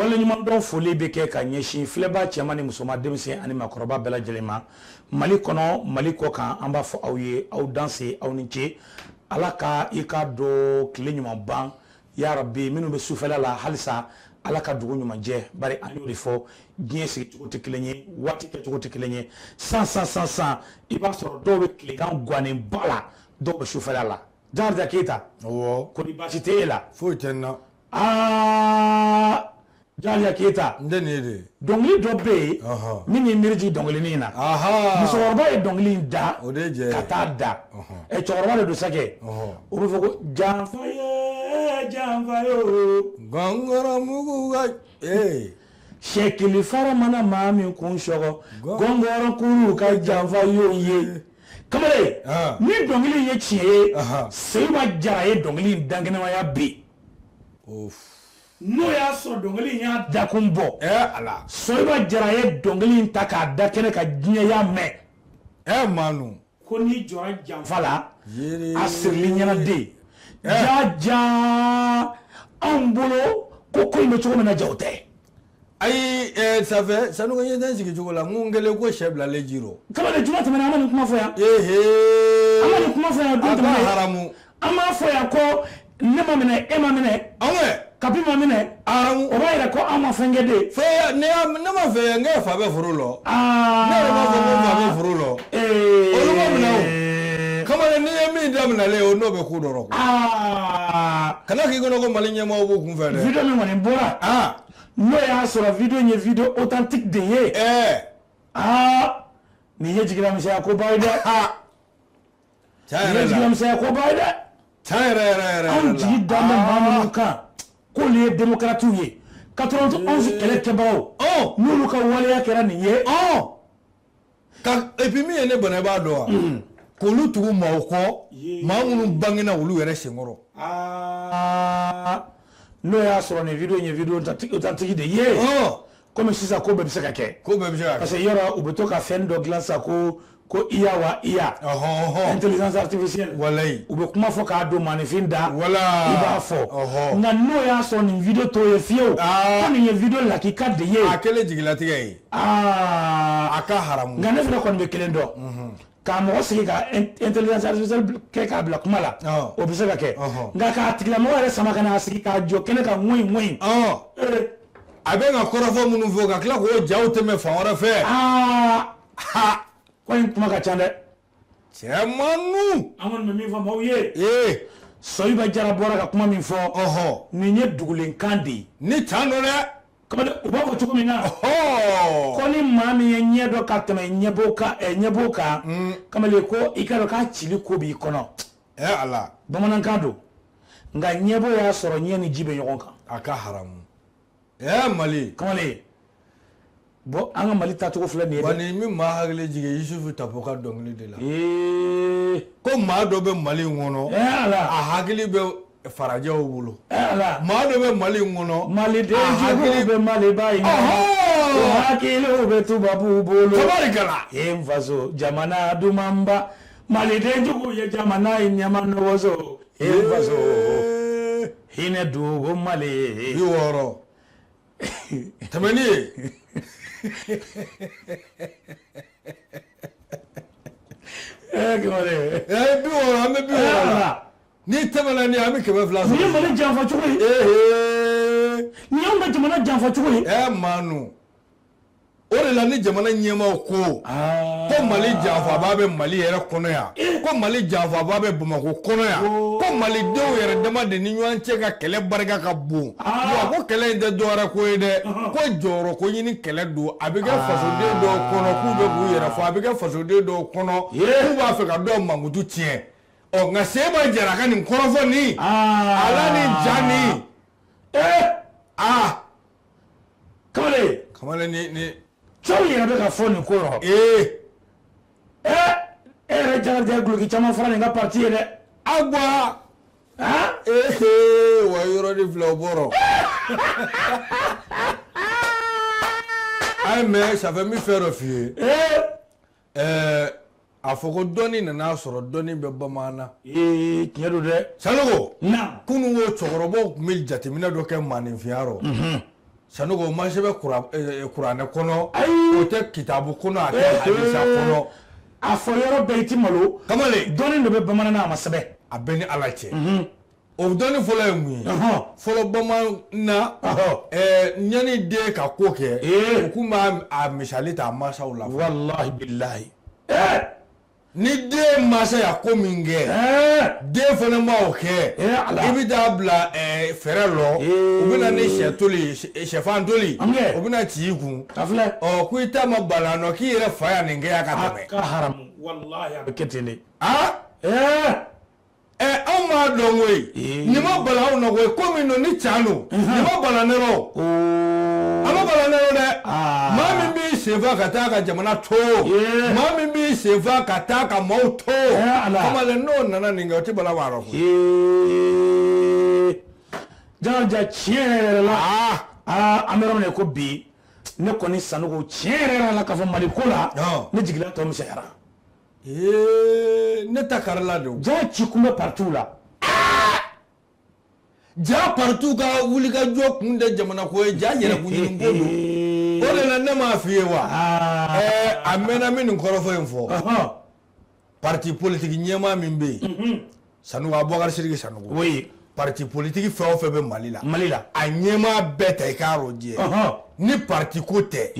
Waleɲumandɔn foli bɛ kɛ ka ɲɛsin filɛbaa cɛman ni musoman, denmisɛn ani maakɔrɔba bɛɛ lajɛlen ma, Mali kɔnɔ, Mali kɔ kan. An b'a fɔ aw ye, aw danse, aw ni ce. Ala ka i k'a dɔn tile ɲuman ban yarabi. Minnu bɛ sufɛla la halisa, Ala ka dugu ɲuman jɛ. Bari an y'o de fɔ, diɲɛ sigicogo tɛ kelen ye, waati kɛcogo tɛ kelen ye. San san san san, i b'a sɔrɔ dɔw bɛ tilegan guwannenba la, dɔw bɛ sufɛla la. Jakarija Keyita. Awɔ. Ko ni baasi tɛ e la? Foyi tɛ n na. Aa, Jakarija Keyita. N tɛ nin ye de. Dɔnkili dɔ bɛ yen min ye miiri jigin dɔnkilinin in na. Musokɔrɔba ye dɔnkili in da. O de ye jɛ ye. Ka taa da ɛ, cɛkɔrɔba de don sa kɛ. O bɛ fɔ ko janfa ye, janfa ye o. Gɔngɔrɔmugu ka ee. Sɛ kelen fara mana maa min kun sɔgɔ, gɔngɔrɔkuru ka janfa y'o ye. Kamalen, ni dɔnkili in ye tiɲɛ ye, Seyiba Jara ye dɔnkili in dankɛnɛmaya bi. N'o y'a sɔrɔ dɔnkili in y'a dakun bɔ. Ala. Seyiba Jara ye dɔnkili in ta k'a da kɛnɛ kan, diɲɛ y'a mɛn. Manu. Ko n'i jɔra janfa la, a sirili ɲɛnaden ja ja anw bolo ko ko in bɛ cogo min na, ja o tɛ. Ayi, sanfɛ Sanogo ɲɛ tɛ n sigi cogo la, n ko n kɛlen ko sɛ bilalen ji rɔ. Kamalen, juma tɛmɛna, an ma nin kuma fɔ yan. An ma nin kuma fɔ yan don tɛmɛnen. Haramu. An m'a fɔ yan ko ne ma minɛ, e ma minɛ. Anw. Kapi ma minɛ. Haramu. O b'a yira ko an ma fɛn kɛ de. Fɛn ne ne ma fɛ yan, n k'e fa bɛ foro la. Ne yɛrɛ b'a fɔ ko fa bɛ foro la. Olu ma minɛ o. Kamalen, n'i ye min daminɛlen o n'o bɛ ko dɔ rɔ. Kana k'i kɔnɔ ko Mali ɲɛmaaw b'u kun fɛ dɛ. Vidéo min kɔni bɔra. N'o y'a sɔrɔ vidéo in ye vidéo authentique de ye. Aa, nin ye jigilamisɛnya koba ye dɛ. Nin ye jigilamisɛnya koba ye dɛ. Tiɲɛ yɛrɛ yɛrɛ yɛrɛ. Anw jigi dan bɛ maa minnu kan k'olu ye démocrates ye, 91 kɛlɛ kɛbagaw, n'olu ka waleya kɛra nin ye. Ka et puis min ye ne bana, i b'a dɔn wa? K'olu tugu maaw kɔ, maa minnu bangena olu yɛrɛ senkɔrɔ. N'o y'a sɔrɔ nin vidéo in ye vidéo authentique de ye. Komi sisan ko bɛɛ bɛ se ka kɛ. Ko bɛɛ bɛ se ka kɛ. Parce que yɔrɔ u bɛ to ka fɛn dɔ dilan sisan ko IA wa IA. Intelligence artificielle. Walayi. U bɛ kuma fɔ k'a don maaninfin da. Wala. I b'a fɔ. Nka n'o y'a sɔrɔ nin vidéo t'o ye fiyewu. Ko nin ye vidéo lakika de ye. A kɛlen jigilatigɛ ye. A ka haramu. Nka ne fana kɔni bɛ kelen dɔn. K'a mɔgɔ sigi ka intelligence artificielle kɛ k'a bila kuma la, o bɛ se ka kɛ. Nka k'a tigilamɔgɔ yɛrɛ sama ka n'a sigi k'a jɔ kɛnɛ kan ŋɔyi ŋɔyi. A bɛ ka kɔrɔfɔ minnu fɔ, ka tila k'o jaw tɛmɛ fan wɛrɛ fɛ. Ko in kuma ka ca dɛ. Cɛmanu. An kɔni bɛ min fɔ maaw ye. Soyiba Jara bɔra ka kuma min fɔ. Nin ye dugulenkan de ye. Ni can don dɛ. Kamalen, u b'a fɔ cogo min na. Ko ni maa min ye ɲɛ dɔ ka tɛmɛ ɲɛbo kan, ɲɛbo kan. Kamalen, ko i ka dɔn k'a cili ko b'i kɔnɔ. Ala. Bamanankan don. Nka ɲɛbo y'a sɔrɔ ɲɛ ni ji bɛ ɲɔgɔn kan. A ka haramu. Mali. Kamalen. Bon, an ka Mali taacogo filɛ nin ye dɛ. Wa nin min maa hakili jigin Yusufu Tapo ka dɔnkili de la. Ko maa dɔ bɛ Mali in kɔnɔ. Ala. A hakili bɛ farajɛw bolo. Ala. Maa dɔ bɛ Mali in kɔnɔ. Maliden juguw bɛ Maliba in kɔnɔ. O hakiliw bɛ tubabuw bolo. Tabarikala. N faso jamana dumanba. Maliden juguw ye jamana in ɲɛma nɔgɔso. N faso. Hinɛ dugu Mali. 60. Tɛmɛni ye. Kamalen. 60, an bɛ 60 la. N'i tɛmɛna ni an bɛ 200 sɔrɔ. Nin ye Mali janfa cogo ye. Nin y'anw ka jamana janfa cogo ye. Manu. O de la ni jamana ɲɛmaaw ko ko Mali janfaba bɛ Mali yɛrɛ kɔnɔ yan, ko Mali janfaba bɛ Bamakɔ kɔnɔ yan, ko malidenw yɛrɛ dama de ni ɲɔgɔn cɛ ka kɛlɛ barika ka bon. Wa ko kɛlɛ in tɛ dɔwɛrɛ ko ye dɛ, ko jɔyɔrɔ ko ɲini kɛlɛ don. A bɛ kɛ fasoden dɔw kɔnɔ k'u bɛ k'u yɛrɛ fɔ, a bɛ kɛ fasoden dɔw kɔnɔ k'u b'a fɛ ka dɔw mankutu tiɲɛ. Ɔ nka Seba Jara ka nin kɔrɔfɔ nin, ala ni ja nin. Kamalen. Kamalen ni. Cɛw yɛrɛ bɛ ka fɔ nin ko rɔ. E yɛrɛ Jakarija ye guloki caman fara nin ka parti ye dɛ. Awa. Wa yɔrɔ ni fila o bɔrɔ. Ayi mais ça fait n bɛ fɛn dɔ f'i ye. A fɔ ko dɔnni nana sɔrɔ dɔnni bɛ bamanan na. Tiɲɛ don dɛ. Sanogo. Kunun ko cɛkɔrɔbaw tun bɛ jateminɛ dɔ kɛ maaninfinya rɔ. Sanogo, o ma sɛbɛn kuranɛ kɔnɔ, o tɛ kitabu kɔnɔ, a tɛ hadisa kɔnɔ. A fɔ yɔrɔ bɛɛ, i ti malo. Kamalen. Dɔnni dɔ bɛ bamanan na, a ma sɛbɛn. A bɛɛ ni Ala cɛ, o dɔnni fɔlɔ ye mun ye? Fɔlɔ bamanan na, ɲani den ka ko kɛ, u kun b'a a misali ta a mansaw la. Walahi bilahi. Ni den mansa y'a ko min kɛ, den fana ma o kɛ, i bɛ taa bila fɛrɛ lɔ, u bɛ na ni sɛ toli, sɛfan toli, u bɛ na ci i kun. A filɛ. Ɔ, ko i ta ma bala nɔ, k'i yɛrɛ fa y'a nin kɛ yan ka tɛmɛ. A ka haramu, walahi, a bɛ kɛ ten de. Anw m'a dɔn koyi, nin ma bala anw na koyi, ko min don ni can don, nin ma bala ne rɔ, a ma bala ne rɔ dɛ. Maa min b'i senfa ka taa ka jamana to, maa min b'i senfa ka taa ka maaw to, kamalen, n'o nana nin kɛ, o tɛ bala wa rɔ koyi. Jakarija, tiɲɛ yɛrɛ yɛrɛ la, an bɛ yɔrɔ min na i ko bi, ne kɔni Sanogo, tiɲɛ yɛrɛ yɛrɛ la, k'a fɔ Mali ko la, ne jigila tɔ misɛnyara. Ne ta karila de. Ja ci kun bɛ partiw la. Ja partiw ka wulikajɔ kun tɛ jamana ko ye, ja yɛrɛkun ɲini ko don. O de la ne m'a f'i ye wa, a mɛnna, min nin kɔrɔfɔ in fɔ, parti politique ɲɛmaa min bɛ yen, Sanogo, Abubakar Sidiki Sanogo. Parti politique fɛn o fɛn bɛ Mali la, Mali la, a ɲɛmaa bɛɛ ta i k'a rɔjɛ, ni parti ko tɛ,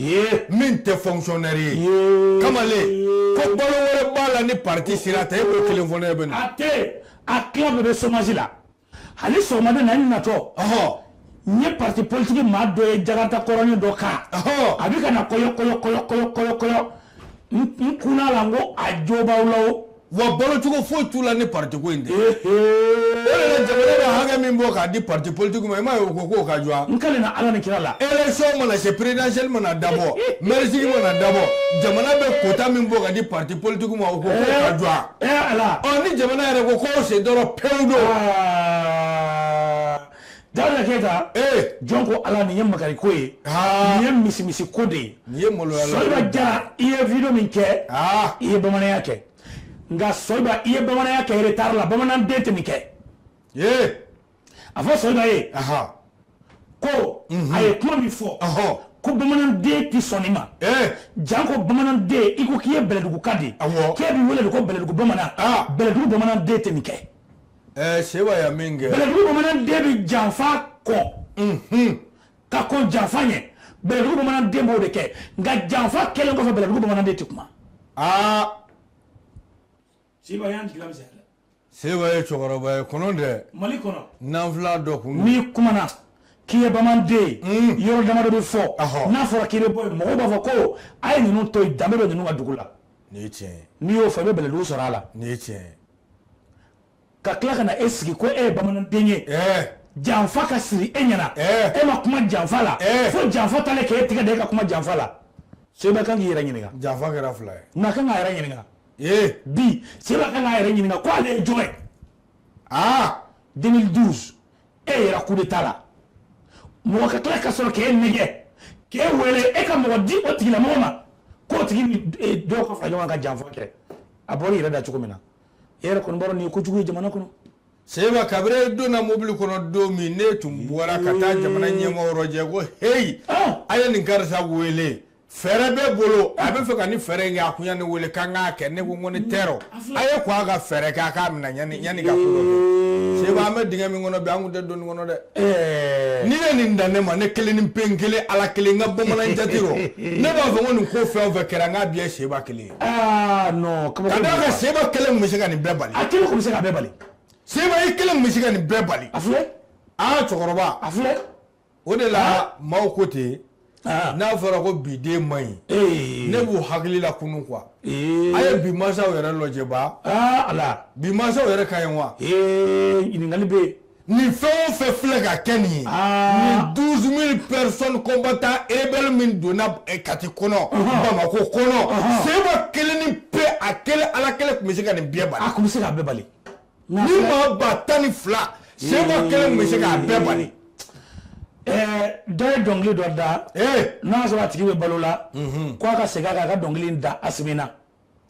min tɛ fonctionnaire ye, kamalen, ko balo wɛrɛ b'a la ni parti sira tɛ, e k'o kelen fɔ ne ye bɛ nin. A tɛ, a tila bɛɛ bɛ chômage la. Hali sɔgɔmada na, n natɔ, n ye parti politique maa dɔ ye, Jakarta kɔrɔnin dɔ kan, a bɛ ka na kɔyɔ kɔyɔ kɔyɔ kɔyɔ kɔyɔ kɔyɔ, n kunna la, n ko a jo b'aw la o. Wa balocogo foyi t'u la ni parti ko in tɛ. O de la jamana bɛ hakɛ min bɔ k'a di parti politique ma, i m'a ye o ko k'o ka jɔ. N kalen na Ala ni kira la. Élection mana se, présidentielle mana dabɔ, maire sigi mana dabɔ, jamana bɛ quota min bɔ ka di parti politique ma, o ko k'o ka jɔ. Ala. Ɔ, ni jamana yɛrɛ ko k'o sen dɔrɔn pewu don. Dawuda Keyita. Jɔn ko Ala, nin ye makari ko ye. Nin ye misimisi ko de ye. Nin ye maloya la. Sɔyiba Jara, i ye vidéo min kɛ, i ye bamananya kɛ. Nka Sɔyiba, i ye bamananya kɛ retard la, bamananden tɛ nin kɛ. A fɔ Sɔyiba ye ko a ye kuma min fɔ, ko bamananden tɛ sɔn nin ma. Janko bamananden, i ko k'i ye Bɛlɛduguka de ye. K'e b'i wele de ko Bɛlɛdugu bamanan. Bɛlɛdugu bamananden tɛ nin kɛ. Seba ya min kɛ. Bɛlɛdugu bamananden bɛ janfa kɔn. Ka kɔn janfa ɲɛ. Bɛlɛdugu bamananden b'o de kɛ. Nka janfa kɛlen kɔfɛ, Bɛlɛdugu bamananden tɛ kuma. Seba y'an jigila misɛnya dɛ. Seba ye cɛkɔrɔba ye kɔnɔ dɛ. Mali kɔnɔ. Nanfila dɔ kun. N'i kumana k'i ye bamananden ye, yɔrɔ damadɔ bɛ fɔ. N'a fɔra k'i bɛ bɔ yen, mɔgɔw b'a fɔ ko a ye ninnu to yen, danbe bɛ ninnu ka dugu la. Nin ye tiɲɛ ye. N'i y'o fɔ, i bɛ Bɛlɛdugu sɔrɔ a la. Nin ye tiɲɛ ye. Ka tila ka na e sigi ko e ye bamananden ye. Janfa ka siri e ɲɛna. E ma kuma janfa la. Fo janfa talen k'e tigɛ da, e ka kuma janfa la. Seba kan k'i yɛrɛ ɲininka. Janfa kɛra fila ye. Nka kan k'a yɛrɛ ɲininka. Bi Seba kan k'a yɛrɛ ɲininka ko ale ye jɔn ye. 2012, e yɛrɛ coup d'état la. Mɔgɔ ka tila ka sɔrɔ k'e nɛgɛ, k'e wele, e ka mɔgɔ di o tigilamɔgɔ ma, k'o tigi ni dɔw ka fara ɲɔgɔn kan ka janfa kɛ. A bɔra i yɛrɛ da cogo min na, e yɛrɛ kɔni b'a dɔn nin ye kojugu ye jamana kɔnɔ. Seba, kabini e donna mobili kɔnɔ don min, ne tun bɔra ka taa jamana ɲɛmɔgɔ rɔjɛ ko heyi, a ye nin karisa wele, fɛɛrɛ bɛ bolo, a bɛ fɛ ka ni fɛɛrɛ in kɛ, a kun ya ne wele k'an k'a kɛ, ne ko ne tɛ, a ye kɔn a ka fɛɛrɛ kɛ, a k'a minɛ yanni ka ko dɔ kɛ. Seba, an bɛ dingɛ min kɔnɔ bi, an kun tɛ don nin kɔnɔ dɛ. Ni ne nin dan ne ma, ne kelen ni pe kelen, Ala kelen, n ka bamanan jate rɔ, ne b'a fɔ ko nin ko fɛn o fɛn kɛra, n k'a bɛɛ ye Seba kelen ye. Non. Ka d'a kan Seba kelen tun bɛ se ka nin bɛɛ bali. A kelen tun bɛ se k'a bɛɛ bali. Seba, i kelen tun bɛ se ka nin bɛɛ bali. A filɛ. Cɛkɔrɔba. A filɛ. O de la maaw ko ten. N'a fɔra ko bi den man ɲi, ne b'u hakili la kunun quoi. A ye bi mansaw yɛrɛ lajɛ ba. Ala. Bi mansaw yɛrɛ ka ɲi wa? Ɲininkali bɛ yen. Nin fɛn o fɛn filɛ ka kɛ nin ye, nin 12 000 personnes combattants rebelles min donna Kati kɔnɔ, Bamakɔ kɔnɔ, Seba kelen ni pe, a kelen, Ala kelen tun bɛ se ka nin bɛɛ bali. A tun bɛ se k'a bɛɛ bali. Ni maa 12,000, Seba kelen tun bɛ se k'a bɛɛ bali. Dɔ ye dɔnkili dɔ da, n'a y'a sɔrɔ a tigi bɛ balo la, ko a ka segin a kan, a ka dɔnkili in da Asimi na.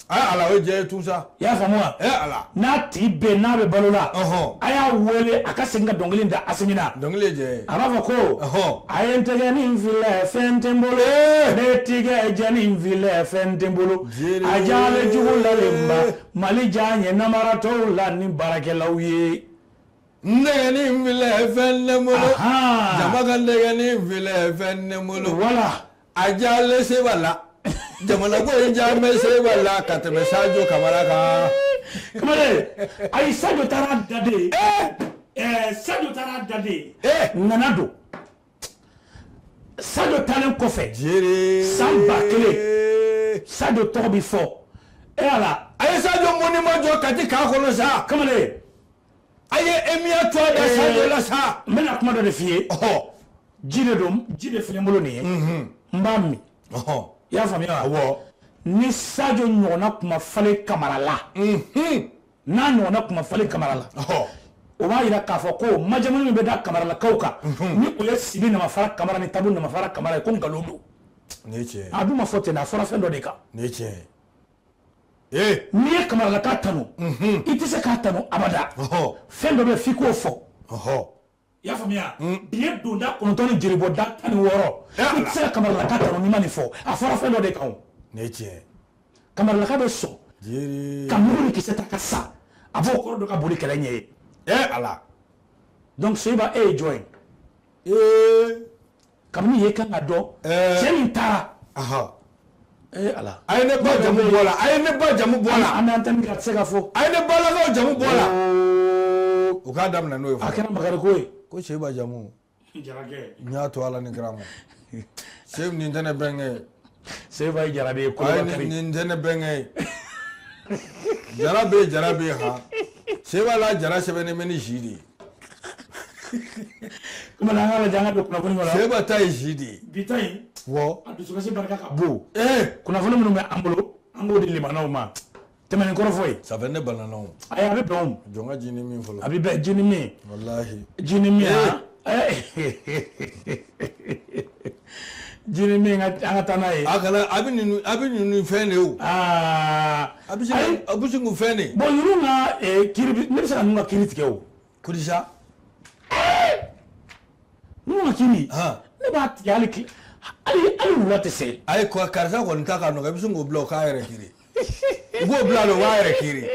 Ala o jɛ tout ça. I y'a faamu wa? Eh Ala. N'a tigi bɛ yen n'a bɛ balo la. Ɔhɔn. A y'a wele a ka segin ka dɔnkili da Asimi na. Dɔnkili ye jɛ ye. A b'a fɔ ko. Ɔhɔn. A ye n tɛgɛ nin filɛ fɛn tɛ n bolo. Ne tigɛ jɛ nin filɛ fɛn tɛ n bolo. Jere. A jalen jugu lalenba Mali diya n ye namaratɔw la ni baarakɛlaw ye. Nɛgɛni filɛ fɛn tɛ n bolo. Ahan. Jama ka nɛgɛni filɛ fɛn tɛ n bolo. Voilà. A jalen seba la. Jamana ko ye jalen bɛ seba la ka tɛmɛ Sadio Kamara kan. Kamalen ayi Sadio taara da de. Sadio taara da de. Nana don. Sadio taalen kɔfɛ. Jere. San 1000. Sadio tɔgɔ bi fɔ. E Ala. A ye Sadio monument jɔ Kati camp kɔnɔ sa. Kamalen. A ye émia tɔgɔ da Sadio la sa. N bɛna kuma dɔ de f'i ye. Ɔhɔ. Ji de don, ji de filɛ n bolo nin ye. N b'a min. Ɔhɔ. I y'a faamuya wa? Awɔ. Ni Sadio ɲɔgɔnna kuma falen Kamara la. N'a ɲɔgɔnna kuma falen Kamara la. Ɔhɔ. O b'a jira k'a fɔ ko majamuni min bɛ da Kamaralakaw kan. Ni o ye Sibi Namafara Kamara ni Tabu Namafara Kamara ye ko nkalon don. Nin ye tiɲɛ ye. A dun ma fɔ ten dɛ, a fɔra fɛn dɔ de kan. Nin ye tiɲɛ ye. Ee. N'i ye Kamaralaka tanu. I tɛ se k'a tanu abada. Ɔhɔ. Fɛn dɔ bɛ yen f'i k'o fɔ. Ɔhɔ. I y'a faamuya? Bi ye donda 9 ni jelibɔda 16. I tɛ se ka Kamaralaka tanu n'i ma nin fɔ. A fɔra fɛn dɔ de kan o. Nin ye tiɲɛ ye. Kamaralaka bɛ sɔn. Jere. Ka mugu ni kisɛ ta ka sa. A b'o kɔrɔ dɔn ka boli kɛlɛ ɲɛ ye. Eh Ala. Donc Seyiba e ye jɔn ye? Ee. Kabini ye kan ka dɔn. Cɛ min taara. Ahan. Eh Ala. A ye ne ba jamu bɔ a la. A ye ne ba jamu bɔ a la. An bɛ antenne kan a tɛ se ka fɔ. A ye ne balakaw jamu bɔ a la. U k'a daminɛ n'o ye A fɔlɔ. kɛra makari ko ye. Ko Seyiba jamu. Jarakɛ. N y'a to Ala ni kira ma. Seyibu nin tɛ ne bɛnkɛ ye. Seyiba ye jarabi ye Ayi Kolobakari. nin tɛ ne bɛnkɛ ye. Jara bɛ yen jara bɛ yen han. Seyiba la jara sɛbɛnnen bɛ ni zi de ye. Kuma na an k'a lajɛ an ka don kunnafoni kɔnɔ. Seyiba ta ye zi de ye. Bi ta in. Wɔ. A dusukasi barika ka bon. Ee. Kunnafoni minnu bɛ an bolo an k'o di limanaw ma. Tɛmɛ ni kɔrɔfɔ ye. Ça fait ne banana o. Ayi a bɛ bɛn o. Jɔn ka ji ni min fɔlɔ. A bɛ bɛn ji ni min. Walahi. Ji ni min han. Ji ni min an ka taa n'a ye. A kana a bɛ ninnu a bɛ ninnu fɛn de o. Aa. A bɛ se a bɛ se k'u fɛn de. Bon ninnu ka kiiri ne bɛ se ka ninnu ka kiiri tigɛ o. Kurisa. Ninnu ka kiiri. Han. Ne b'a tigɛ hali hali wula tɛ se. Ayi karisa kɔni ta ka nɔgɔn i bɛ se k'o bila o k'a yɛrɛ kiiri. I b'o bila de o b'a yɛrɛ kiiri.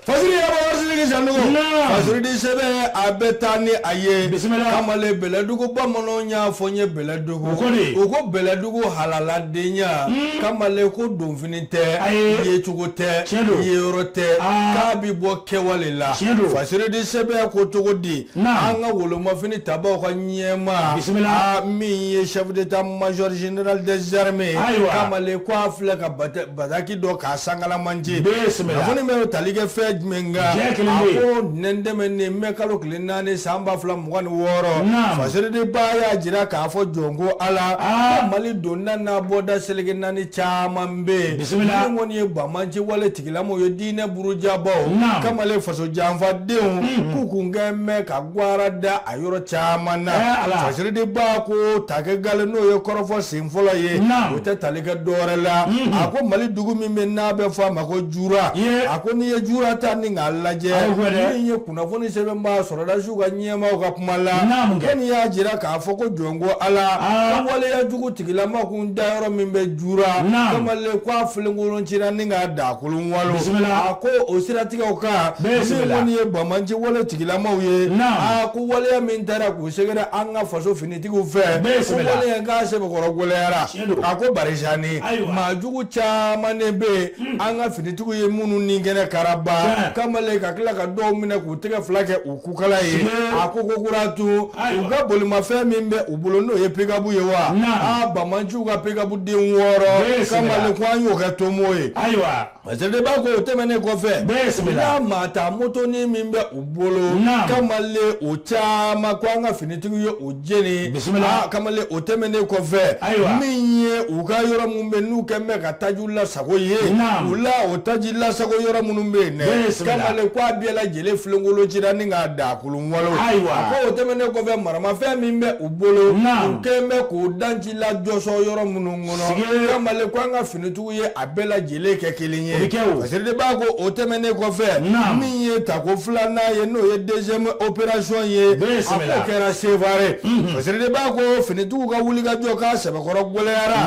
Fasiri yɛrɛ bɔ Sidiki Sanogo. Fasiri di sɛbɛn a bɛ taa ni a ye. Bisimila. Kamalen Bɛlɛdugu bamananw y'a fɔ n ye Bɛlɛdugu. O ko de. U ko Bɛlɛdugu halaladenya. Kamalen ko donfini tɛ. Ayi. Yecogo tɛ. Tiɲɛ don. Yeyɔrɔ tɛ. Aa. K'a bi bɔ kɛwale la. Tiɲɛ don. Fasiri di sɛbɛn ko cogo di. Naam. An ka wolomafini tabaw ka ɲɛma. Bisimila. Aa min ye chef d'état major général des armées. Ayiwa. Kamalen ko a filɛ ka bataki dɔ k'a sangalamanje. Bisimila. Kunnafoni bɛ tali kɛ fɛn jumɛn kan. Diɲɛ kelen bɛ yen. A ko ntɛnɛn tɛmɛnen mɛ kalo tile 4 san 2026. Naam. Fasiri di ba y'a jira k'a fɔ jɔn ko Ala. Aa. Ko Mali donda n'a bɔda seleke 4 caman bɛ yen. Bisimila. Min kɔni ye banbanci wale tigilamɔgɔw ye diinɛ burujabaw. Naam. Kamalen faso janfadenw. K'u kun kɛ mɛn ka gwara da a yɔrɔ caman na. Eh, Ala. Fasiri di ba ko takɛ gale n'o ye kɔrɔfɔ sen fɔlɔ ye. Naam. O tɛ tali kɛ dɔwɛrɛ la. A ko Mali dugu min bɛ n'a bɛ fɔ a ma ko Jura. Ye. A ko n'i ye Jura ta ni k'a lajɛ. A ye ko dɛ. Min ye kunnafoni sɛbɛn b'a sɔrɔdasiw ka ɲɛmaaw ka kuma la. Naamu kɛ. Ko nin y'a jira k'a fɔ ko jɔn ko Ala. Aa. Ko waleya jugu tigilama kun da yɔrɔ min bɛ Jura. Naam. Kamalen ko a filenkolon cira ni k'a dakolon walo. Bisimila. A ko o siratigɛw kan. Bisimila. Min kɔni ye banbanci wale tigilamaw ye. Naam. A ko waleya min taara k'u sɛgɛrɛ an ka faso finitigiw fɛ. Bisimila. Ko waleya k'a sɛbɛkɔrɔ gɛlɛyara. Tiɲɛ don. A ko barisani. Ayiwa. Maa jugu caman de bɛ yen an ka finitigiw ye minnu ni kɛnɛ karaba. Tiɲɛ. Kamalen ka tila ka dɔw minɛ k'u tɛgɛ fila kɛ u kukala ye. Tiɲɛ. A ko ko kura tun. Ayiwa. U ka bolimafɛn min bɛ u bolo n'o ye pikabu ye wa. Naam. A bamanciw ka pikabu den 6. Bisimila. Kamalen ko an y'o kɛ tomo ye. Ayiwa. Fasiri ba ko o tɛmɛnen kɔfɛ. Bisimila. N'a maa ta motoni min bɛ u bolo. Naam. Kamalen o caman ko an ka finitigiw ye o jeni. Bisimila. Aa, kamalen o tɛmɛnen kɔfɛ. Ayiwa. Min ye u ka yɔrɔ min bɛ n'u kɛn bɛ ka tajiw lasago ye. Naam. U la o taji lasago yɔrɔ minnu bɛ yen dɛ. Kamalen ko a bɛɛ lajɛlen filenkolon cira ni k'a da kolon walo. Ayiwa. A ko o tɛmɛnen kɔfɛ maramafɛn min bɛ u bolo, u kɛlen bɛ k'u danci lajɔsɔ yɔrɔ minnu kɔnɔ. Kamalen ko an ka finitigiw ye a bɛɛ lajɛlen kɛ kelen ye. Fasiridiba ko o tɛmɛnen kɔfɛ, min ye tako filanan ye, n'o ye deuxième opération ye, a k'o kɛra Sevare. Fasiridiba ko finitigiw ka wulikajɔ k'a sɛbɛkɔrɔ gɛlɛyara.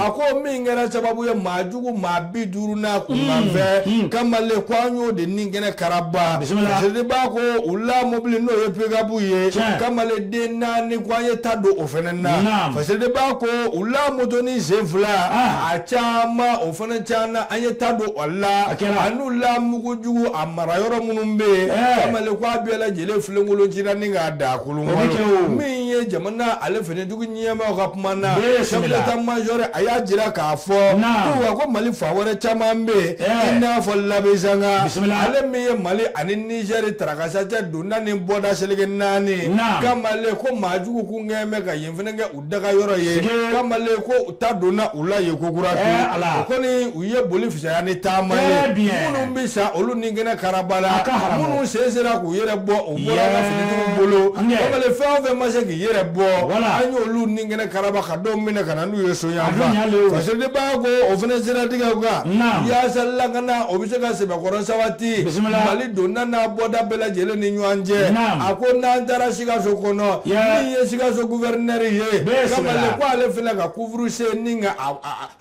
A ko min kɛra sababu ye maa jugu maa 50 n'a kunkanfɛn, kamalen ko an y'o de nin kɛnɛ karaba. Fasiridiba ko u la mobili n'o ye pick-up ye, kamalen den 4 ko an ye ta don o fana na. Fasiridiba ko u la motoni sen 2 a caman o fana caman an ye ta don o la. A n'u la mugujugu a mara yɔrɔ minnu bɛ yen, kamalen ko a bɛɛ lajɛlen filenkolon cira ni k'a da kolon walo. Min ye jamana ale finitigiw ɲɛmaaw ka kuma na, chef d'état-major a y'a jira k'a fɔ ko wa ko Mali fan wɛrɛ caman bɛ yen, i n'a fɔ Labezanga, ale min ye Mali ani Nizɛri tarakasa cɛ donda ni bɔda seleke 4, kamalen ko maajugu kun kɛlen bɛ ka yen fana kɛ u daga yɔrɔ ye. Kamalen ko u ta donna u la yen ko kura o kɔni u ye boli fisaya ni taama ye. Minnu bɛ sa olu ni kɛnɛ karaba la, minnu sen sera k'u yɛrɛ bɔ u bɔra an ka finitigiw bolo. Kamalen fɛn o fɛn ma se k'i yɛrɛ bɔ, an y'olu ni kɛnɛ karaba ka dɔw minɛ ka na n'u ye so yanfan. Fasiridiba ko o fana siratigɛw kan, yaasa lakana o bɛ se ka sɛbɛkɔrɔ sabati Mali donda n'a bɔda bɛɛ lajɛlen ni ɲɔgɔn cɛ. A ko n'an taara Sikaso kɔnɔ, min ye Sikaso gouverneur ye, kamalen ko ale filɛ ka couvre-feu ni ka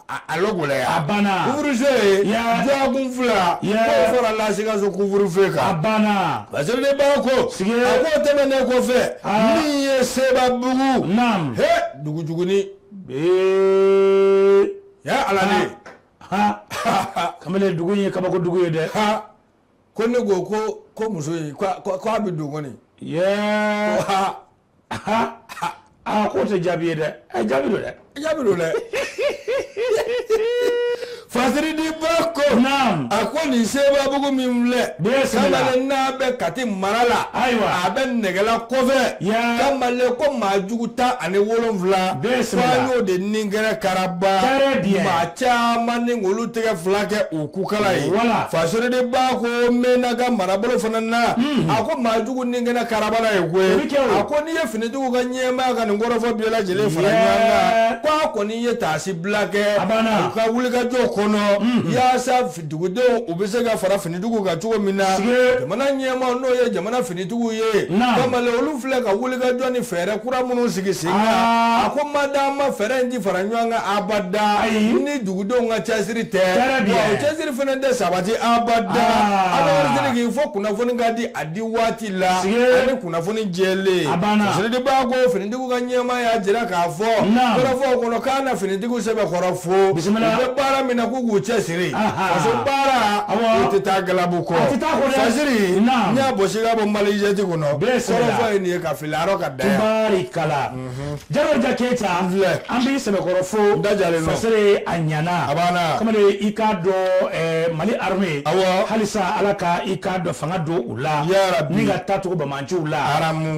a lɔgɔlɛya. A banna. Couvre-feu dɔgɔkun 2 k'o farala Sikaso couvre-feu kan. A banna. Fasiridiba ko a k'o tɛmɛnen kɔfɛ, min ye Sebabugu, he dugu juguni, ya Ala ne. Kamalen dugu in ye kabako dugu ye dɛ. Ko ne ko ko muso in ko a bɛ don kɔni. Aa k'o tɛ jaabi ye dɛ. Ɛ jaabi don dɛ. Jaabi don dɛ. Fasiridiba ko a ko nin Sebabugu min filɛ, kamalen n'a bɛ Kati mara la, ayiwa, a bɛ Nɛgɛla kɔfɛ, kamalen ko maa jugu 17 ko an y'o de nin kɛnɛ karaba. Maa caman ni olu tɛgɛ 2 kɛ u kukala ye. Fasiridiba ko Menaka marabolo fana na, a ko maa jugu nin kɛnɛ karaba la ye koyi. A ko n'i ye finitigiw ka ɲɛmaa ka nin kɔrɔfɔ bɛɛ lajɛlen fara ɲɔgɔn kan, ko a kɔni ye taasi bila kɛ u ka wulikajɔ kɔnɔ, yaasa dugudenw u bɛ se ka fara finitigiw kan cogo min na. Jamana ɲɛmaaw n'o ye jamana finitigiw ye, kamalen olu filɛ ka wulikajɔ ni fɛɛrɛ kura minnu sigi sen kan, a ko madama fɛɛrɛ in ti fara ɲɔgɔn kan abada ni dugudenw ka cɛsiri tɛ, wa o cɛsiri fana tɛ sabati abada. Ala k'i fɔ kunnafoni ka di a di waati la ani kunnafoni jɛlen. Fasiridiba ko finitigiw ka ɲɛmaa y'a jira k'a fɔ kɔrɔfɔw kɔnɔ k'a na finitigiw sɛbɛkɔrɔ fo u bɛ baara min na k'u k'u cɛsiri, faso baara o tɛ taa galabu kɔ. Fasiri n y'a bɔsi ka bɔ Mali jɛti kɔnɔ, kɔrɔfɔ ye nin ye ka fili arɔ ka da yan. Tubaarikala. Jalo Keyita, an b'i sɛbɛkɔrɔ fo. Fasiri a ɲana. A banna. Kamalen i k'a dɔn Mali armée, halisa Ala ka i k'a dɔn fanga don u la, ni ka taa tugu bamanciw la.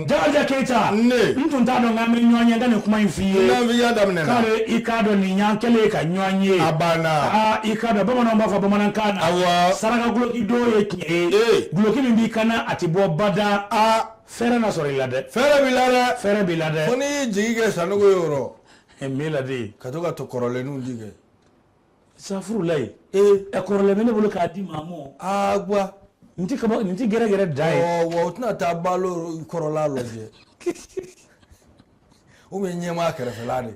Jalo Keyita, n tun t'a dɔn k'an bɛ ɲɔgɔn ye, n ka nin kuma in f'i ye. Kamalen i k'a dɔn nin y'an kɛlen ye ka ɲɔgɔn ye. A banna. I k'a dɔn bamananw b'a fɔ bamanankan na, saraka guloki dɔw ye tiɲɛ ye, guloki min b'i kan na a tɛ bɔ bada. Fɛɛrɛ na sɔrɔ i la dɛ. Fɛɛrɛ b'i la dɛ. Fɛɛrɛ b'i la dɛ. Ko n'i y'i jigi kɛ Sanogo ye o rɔ. Min la de. Ka to ka to kɔrɔlenninw di kɛ. Safurulayi. Ɛ kɔrɔlen bɛ ne bolo k'a di maa ma. Aa guwa. Nin tɛ kaba nin tɛ gɛrɛgɛrɛ dan ye. Ɔ wa o tɛna taa balo kɔrɔla lajɛ. Ou bien ɲɛmaa kɛrɛfɛla de.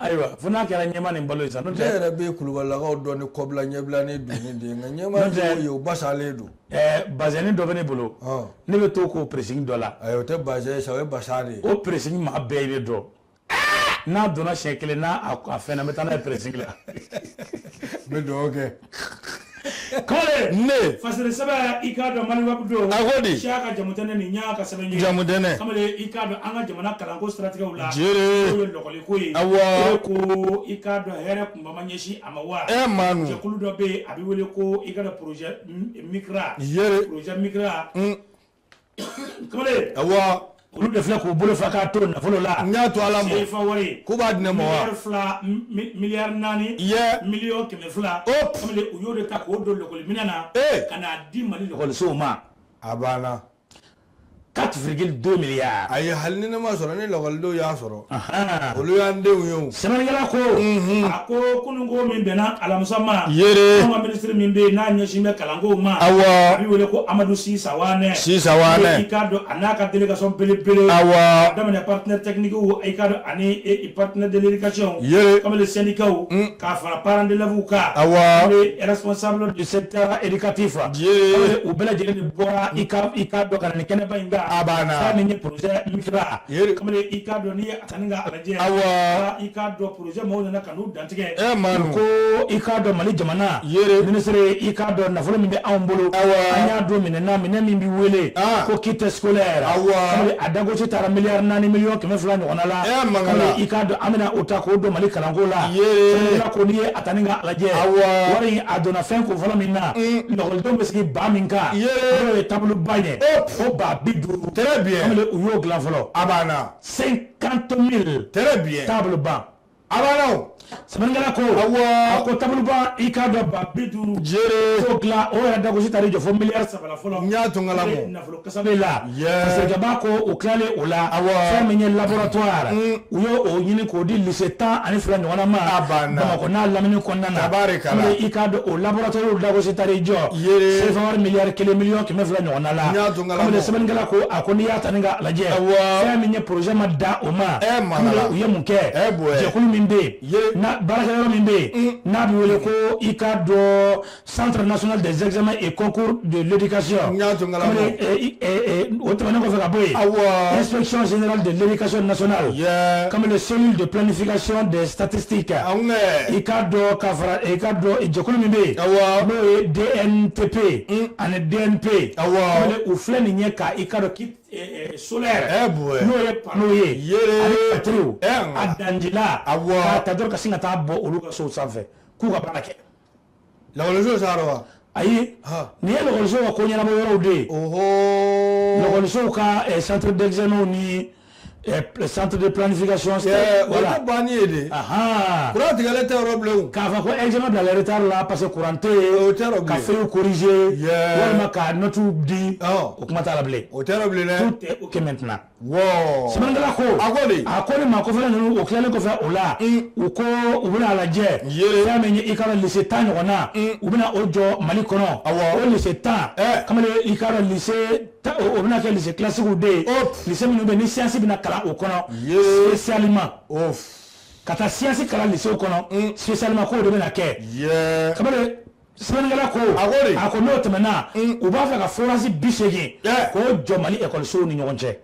Ayiwa fo n'a kɛra ɲɛmaa ni balo ye sa n'o tɛ. Ne yɛrɛ bɛ Kulubalilakaw dɔn ni kɔbila ɲɛbila ni donni de ye, nka ɲɛmaa dɔw ye o basalen don. Bazɛni dɔ bɛ ne bolo. Ne bɛ to k'o pressing dɔ la. Ayi o tɛ bazɛn ye sa, o ye basa de ye. O pressing maa bɛɛ bɛ dɔn. N'a donna siɲɛ kelen n'a a fɛnna, n bɛ taa n'a ye pressing la. N bɛ dugawu kɛ. Kamalen. Ne. Fasiri sɛbɛn i k'a dɔn Mali web don. A ko di. Siya ka jamutɛnɛ nin y'a ka sɛbɛn ye. Jamutɛnɛ. Kamalen i k'a dɔn an ka jamana kalanko siratigɛw la. Jere. N'o ye lɔkɔliko ye. Awɔ. E ko i k'a dɔn hɛrɛ kunba ma ɲɛsin a ma wa. Ɛ maa nu. Jɛkulu dɔ bɛ yen a bɛ wele ko i k'a dɔn projet Micra. Jere. Projet Micra. Kamalen. Awɔ. Olu de filɛ k'u bolo fa k'a to nafolo la. N y'a to Ala ma. CFA wari. K'u b'a di ne ma wa? Miliyari 2, miliyari 4. Yɛ. Miliyɔn 200. Hop. Kamalen, u y'o de ta k'o don lakɔliminɛn na. Ee. Ka n'a di Mali lakɔlisow ma. A banna. 4,2 milliards. Ayi, hali ni ne ma sɔrɔ, ni lakɔlidenw y'a sɔrɔ. Ahan. Olu y'an denw ye o. Sɛbɛnnikɛla ko, a ko kununko min bɛnna alamisa ma. Yere. Anw ka minisiri min bɛ yen n'a ɲɛsin bɛ kalanko ma. Awɔ. A bɛ wele ko Amadu Si Sawanɛ. Si Sawanɛ. I k'a dɔn, a n'a ka délégation belebele. Awɔ. A daminɛ partenaire technique, i k'a dɔn, ani partenaire de l'éducation. Yere. Kamalen, syndicats, k'a fara parents d'élèves kan. Awɔ. Kamalen, responsable du secteur éducatif. Yere. Kamalen, u bɛɛ lajɛlen de bɔra, i k'a dɔn, ka na nin kɛnɛba in kan. A banna. Fɛn min ye projet Micra. Yere. Kamalen, i k'a dɔn, n'i ye a ta ni k'a lajɛ. Awɔ. Aa, i k'a dɔn, projet maaw nana ka n'u dantigɛ. Eh, Manu. Ko i k'a dɔn, Mali jamana. Yere. Ministre, i k'a dɔn, nafolo min bɛ anw bolo. Awɔ. An y'a don minɛn na, minɛn min bɛ wele. Ah. Ko kit scolaire. Awɔ. Kamalen, a dagosi taara miliyari 4 miliyɔn 200 ɲɔgɔnna la. Eh, Mangala. Kamalen, i k'a dɔn, an bɛna o ta k'o don Mali kalanko la. Yere. Sɛbɛnnikɛla ko n'i ye a ta ni k'a lajɛ. Awɔ. Wari in a donna fɛn kun fɔlɔ min na. Lakɔlidenw bɛ sigi ba min kan. Yere. N'o ye tableau ba ye. Hop. O 50 000. Très bien. Kamalen, u y'o dilan fɔlɔ. A banna. 50 000. Très bien. Table banc. A banna o. Sɛbɛnnikɛla ko. Awɔ. A ko table banc, i k'a dɔn, 50 000. Jere. K'o dilan, o yɛrɛ dagosi taar'i jɔ fo miliyari 3 la fɔlɔ. N y'a to n kala mɔ. Nafolo kasa bɛ la. Yeah. Parce que jaba ko o tilalen o la. Awɔ. Fɛn min ye laboratoire. U y'o o ɲini k'o di lycée 12 ɲɔgɔnna ma. A banna. Bamakɔ n'a lamini kɔnɔna na. Tabarikala. Kamalen, i k'a dɔn, o laboratoire dagosi taar'i jɔ. Yere. CFA wari miliyari 1 miliyɔn 200 ɲɔgɔnna la. N y'a to n kala Kamalen, mɔ. sɛbɛnnikɛla ko, a ko n'i y'a ta ni k'a lajɛ. Awɔ. Fɛn min ye projet ma da o ma. Eh, Mangala. Kamalen, u ye mun kɛ? Eh, boy. Jɛkulu min bɛ yen. Ye. Na baarakɛyɔrɔ min bɛ yen n'a bɛ wele ko, i k'a dɔn, Centre national des examens et concours de l'éducation. N y'a to n kala mɔ. Kamalen, o tɛmɛnen kɔfɛ ka bɔ yen. Awɔ. Inspection générale de l'éducation nationale. Yɛ. Kamalen, cellule de planification des statistiques. Anw kɛ. I k'a dɔn, ka fara i k'a dɔn, jɛkulu min bɛ yen. Awɔ. N'o ye DNTP ani DNP. Awɔ. Kamalen, u filɛ nin ye ka, i k'a dɔn, kit solaire. Eh, boy. N'o ye panneau ye. Yere. Ani batterie. Eh, nka. A danjila. Awɔ. K'a ta dɔrɔn ka sin ka taa bɔ olu ka sow sanfɛ k'u ka baara kɛ. Lakɔliso sara wa? Ayi. Ha. Nin ye lakɔlisow ka ko ɲɛnabɔ yɔrɔw de ye. Oho. Lakɔlisow ka centre d'examen ni centre de planification. Yɛ, o Voilà. tɛ banni ye de. Ahan. Kuran tigɛlen tɛ yɔrɔ bilen o. K'a fɔ ko examen bilala retard la parce que courant tɛ yen. O tɛ yɔrɔ Ka bilen. feuille corriger. Yeah. Walima ka notes di. Ɔn. O kuma t'a la bilen. O tɛ yɔrɔ bilen dɛ. Tout est ok maintenant. Wɔɔ. Sɛbɛnnikɛla ko. A ko de. A ko ni maa kɔfɛla ninnu, o tilalen kɔfɛ o la. U ko u bɛna a lajɛ. Yere. Fɛn min ye, i k'a dɔn, lycée 10 ɲɔgɔnna. U bɛna o jɔ Mali kɔnɔ. Awɔ. O lycée 10. Eh. Kamalen, i k'a dɔn, lycée 10, o bɛna kɛ lycée classique de ye. Hop. Lycée minnu bɛ yen ni science bɛna kalan o kɔnɔ. Yere. Spécialement. Of. Ka taa science kalan lycée kɔnɔ. Spécialement, k'o de bɛna kɛ. Yɛ. Kamalen, sɛbɛnnikɛla ko. A ko de. A ko n'o tɛmɛna, u b'a fɛ ka forage 80. Eh. K'o jɔ Mali ekɔlisow ni ɲɔgɔn cɛ.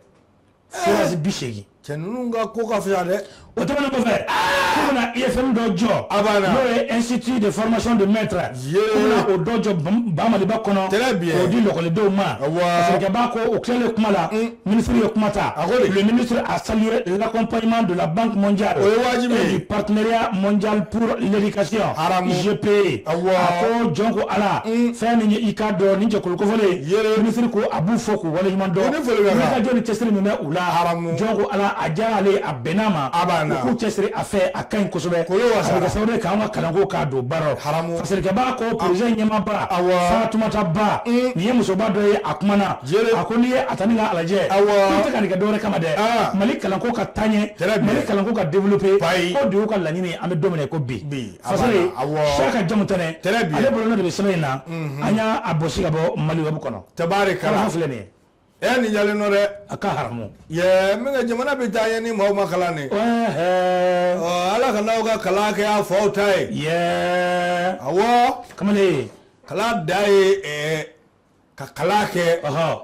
Forage 80. Cɛ ninnu ka ko ka fisa dɛ. O tɛmɛnen kɔfɛ, k'u bɛna IFM dɔ jɔ. A banna. N'o ye institut de formation de maître. Ye. K'u bɛna o dɔ jɔ Bamaliba kɔnɔ. Très bien. K'o di lakɔlidenw ma. Awɔ. Parce que b'a ko o tilalen kuma la, ministre ye kuma ta. A ko de. Le ministre a salué l'accompagnement de la Banque mondiale. O ye wajibi ye. Et du partenariat mondial pour l'éducation. Haramu. IGP. Awɔ. A ko jɔn ko Ala. Fɛn min ye, i k'a dɔn, nin jɛkulu kofɔlen. Yere. Ministre ko a b'u fɔ k'u waleɲuman dɔn. O ni foli bɛ kan. Wulikajɔ ni cɛsiri min bɛ u la. Haramu. Jɔn ko Ala, a diyara ale ye, a bɛn'a ma. A banna. U k'u cɛsiri a fɛ, a ka ɲi kosɛbɛ. Kolo wasara. A bɛ kɛ sababu ye k'an ka kalanko k'a don ba rɔ. Haramu. Fasirikɛba ko projet ɲɛmaaba. Awɔ. Fatumata Ba. Nin ye musoba dɔ ye, a kumana. Jere. A ko n'i ye a ta ni k'a lajɛ. Awɔ. K'u tɛ ka nin kɛ dɔwɛrɛ kama dɛ. Ah. Mali kalanko ka taa ɲɛ. Très bien. Mali kalanko ka développer. Bayi. Ko de y'u ka laɲini ye, an bɛ don min na i ko bi. Bi, a Fasiri. banna. Awɔ. Siyaka Jamu Tɛnɛ. Très bien. Ale bolonɔ de bɛ sɛbɛn in na. An y'a a bɔsi ka bɔ Mali web kɔnɔ. Tabarikala. Kɔrɔfɔ filɛ nin ye. Ɛ, nin jalen nɔ dɛ. A ka haramu. Yɛ, min ka jamana bɛ taa ɲɛ ni maaw ma kalan de. Ɛhɛ. Ɔ, Ala ka n'aw ka kalan kɛ a faw ta ye. Yɛ. Awɔ. Kamalen. Kalan da ye ɛɛ ka kalan kɛ. Ɔhɔ.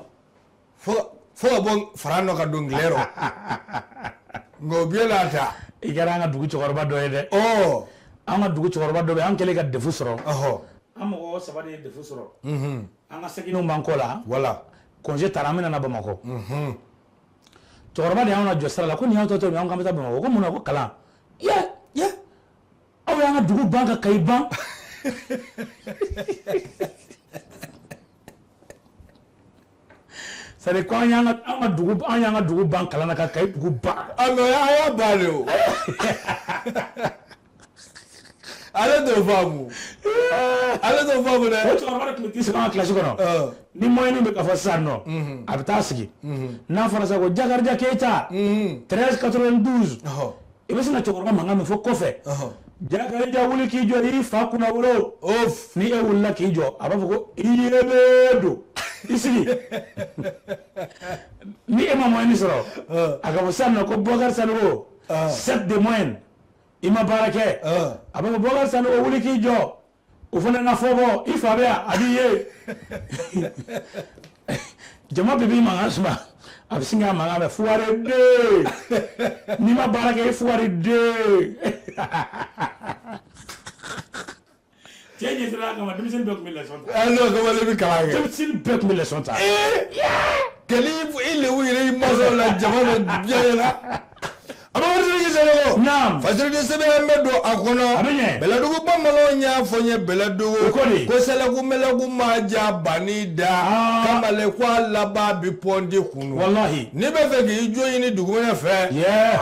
Fo ka bɔ fara nɔ ka don tile rɔ. Nka o biyɛn n'a ta. I kɛra an ka dugu cɛkɔrɔba dɔ ye dɛ. Ɔ. An ka dugu cɛkɔrɔba dɔ bɛ yen, an kɛlen ka DEF sɔrɔ. Ɔhɔ. An mɔgɔ saba de ye DEF sɔrɔ. An ka seginw b'an kɔ la. Wala. Congé taara, an bɛna na Bamakɔ. Cɛkɔrɔba de y'anw lajɔ sira la ko nin y'aw tɔ to yen, an k'an bɛ taa Bamakɔ. Ko mun na? Ko kalan. Ye. Ye. Aw y'an ka dugu ban ka Kayi ban. C'est à dire ko an y'an ka an ka dugu an y'an ka dugu ban kalan na ka Kayi dugu ban. Ah, mais a y'a ban de o. Ale t'o faamu, ale t'o faamu dɛ. O cɛkɔrɔba de tun bɛ t'i sigi an ka kilasi kɔnɔ. Ni moyenne bɛ ka fɔ sisan nɔ, a bɛ taa sigi. N'a fɔra sisan ko Jakarija Keyita, 13,92. I bɛ sin ka cɛkɔrɔba mankan mɛn fo kɔfɛ. Jakarija wuli k'i jɔ i fa kunna wolo. Ni e wulila k'i jɔ, a b'a fɔ ko i yelen don, i sigi. Ni e ma moyenne sɔrɔ, a ka fɔ sisan nɔ ko Bɔkari Sanogo, 7 de moyenne, i ma baara kɛ. A b'a fɔ Bɔkari Sanogo wuli k'i jɔ, o fana na fɔ bɔ i fa bɛ yan, a b'i ye. Jama bɛɛ b'i mankan suma, a bɛ sin k'a mankan mɛn fuwari den, n'i ma baara kɛ i fuwari den. Cɛ ɲɛsiranya kama, denmisɛnnin bɛɛ tun bɛ leçon ta. Ah non, kamalen bɛ kalan kɛ. Denmisɛnnin bɛɛ tun bɛ leçon ta. Kɛli i lebu yɛrɛ i mansaw la, jama bɛ diya la. Abubakar Sidiki Sanogo. Naam. Fasiridi sɛbɛn bɛ don a kɔnɔ. A bɛ ɲɛ. Bɛlɛdugu bamananw y'a fɔ n ye Bɛlɛdugu. O ko de. Ko sɛlɛku mɛlɛku ma ja banni da. Kamalen ko a laban bi pɔnti kunu. Walahi. N'i bɛ fɛ k'i jo ɲini dugumɛnɛ fɛ.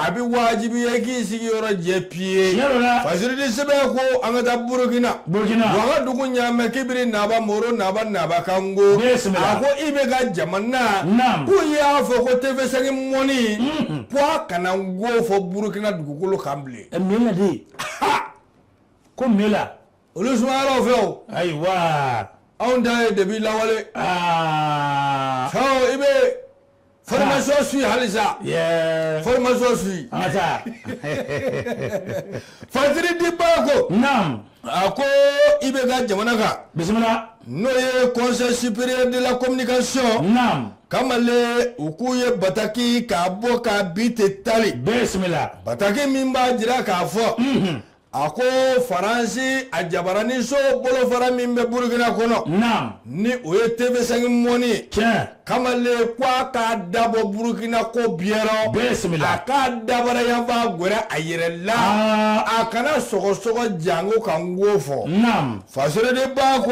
A bɛ wajibiya k'i sigiyɔrɔ jɛ piye. Tiɲɛ don dɛ. Fasiridi sɛbɛn ko an ka taa Burukina. Burukina. Wagadugu ɲaamɛ kibiri naba moro naba naba kango. Bisimila. A ko i bɛ ka jamana. Naam. K'u y'a fɔ ko TV5 mɔni. Ko a kana n ko fɔ Burukina dugukolo kan bilen. Mela de. Ko Mela. Olu sumayara o fɛ o. Ayiwa. Anw ta ye depuis lawale. Fɛn i bɛ formation suit halisa. Formation suit. An ka taa. Fasiri Diba ko. Naam. A ko i bɛ ka jamana kan. Bisimila. N'o ye conseil supérieur de la communication. Naam. Kamalen u k'u ye bataki k'a bɔ k'a bi tɛ tali. Bisimila. Bataki min b'a jira k'a fɔ. A ko Faransi a jabaraniso bolofara min bɛ Burukina kɔnɔ. Naam. Ni o ye TV5 mɔni ye. Tiɲɛ. Kamalen ko a k'a dabɔ Burukina ko biyɛrɔ. Bisimila. A k'a dabara yanfan gwɛrɛ a yɛrɛ la. A kana sɔgɔsɔgɔ jango ka n ko fɔ. Naam. Fasiridi Ba ko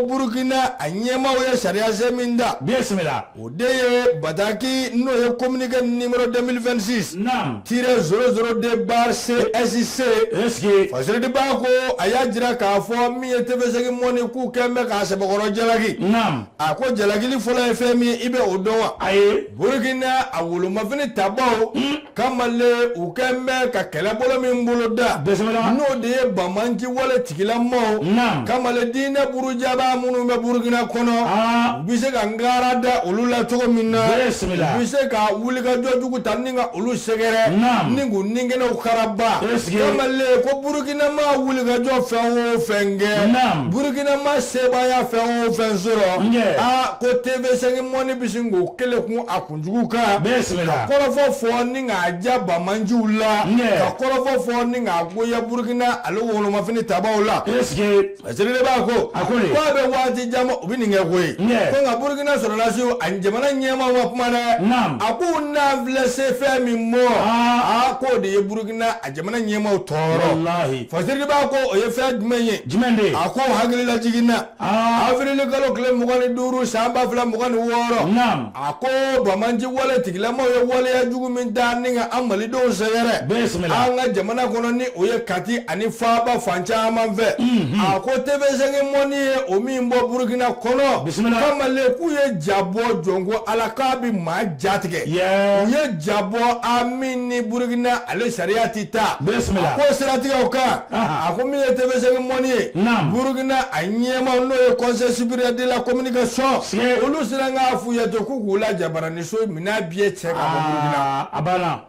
Burukina a ɲɛmaaw ye sariyasen min ta. Bisimila. O de ye bataki n'o ye communiqué numéro 2026. Naam. Tiret 002 barre CSC. Est-ce que. Fasiridi Ba ko a y'a jira k'a fɔ min ye TV5 mɔni k'u kɛn bɛ k'a sɛbɛkɔrɔ jalaki. Naam. A ko jalakili fɔlɔ ye fɛn min ye, i bɛ o dɔn wa? Ayi. Burukina a wolomafini tabaw. Kamalen u kɛn bɛ ka kɛlɛbolo min bolo da. Bisimila. N'o de ye banbanci wale tigilamɔgɔw. Naam. Kamalen diinɛ burujaba minnu bɛ Burukina kɔnɔ. U bɛ se ka ngara da olu la cogo min na. Bisimila. U bɛ se ka wulikajɔ jugu ta ni ka olu sɛgɛrɛ. Naam. Ni k'u ninkɛnɛw karaba. Est-ce que. Kamalen ko Burukina ma wulikajɔ fɛn o fɛn kɛ. Naam. Burukina ma sebaaya fɛn o fɛn sɔrɔ. Njɛ. Aa ko TV5 mɔni bɛ sin k'o kelen kun a kunjugu kan. Bisimila. Ka kɔrɔfɔ fɔ ni k'a ja banbanciw la. Njɛ. Ka kɔrɔfɔ fɔ ni k'a goya Burukina ale wolomafini tabaw la. Est-ce que. Fasiridi Ba ko. A ko de. K'a bɛ waati jan bɔ u bɛ nin kɛ koyi. Njɛ. Ko nka Burukina sɔrɔdasiw ani jamana ɲɛmaaw ma kuma dɛ. Naam. A k'u n'an filɛ se fɛn min mɔ. Aa k'o de ye Burukina a jamana ɲɛmaaw tɔɔrɔ. Walahi. Fasiridi Ba ko o ye fɛn jumɛn ye? Jumɛn de? A ko hakililajigin na. Avril kalo tile 25 san 2026. Naam. A ko banbanci wale tigilamɔgɔw ye waleya jugu min ta ni ka an malidenw sɛgɛrɛ. Bisimila. An ka jamana kɔnɔ ni o ye Kati ani faaba fan caman fɛ. A ko TV5 mɔni ye o min bɔ Burukina kɔnɔ. Bisimila. Kamalen k'u ye ja bɔ jɔn ko Ala k'a bɛ maa ja tigɛ. U ye ja bɔ a min ni Burukina ale sariya tɛ taa. Bisimila. A ko siratigɛw kan. A ko min ye TV5 mɔni ye. Naam. Burukina a ɲɛmaa n'o ye conseil supérieur de la communication. Olu sera k'a f'u ye ten k'u k'u la jabaraniso minɛn biyɛ cɛ ka bɔ Burukina. A banna.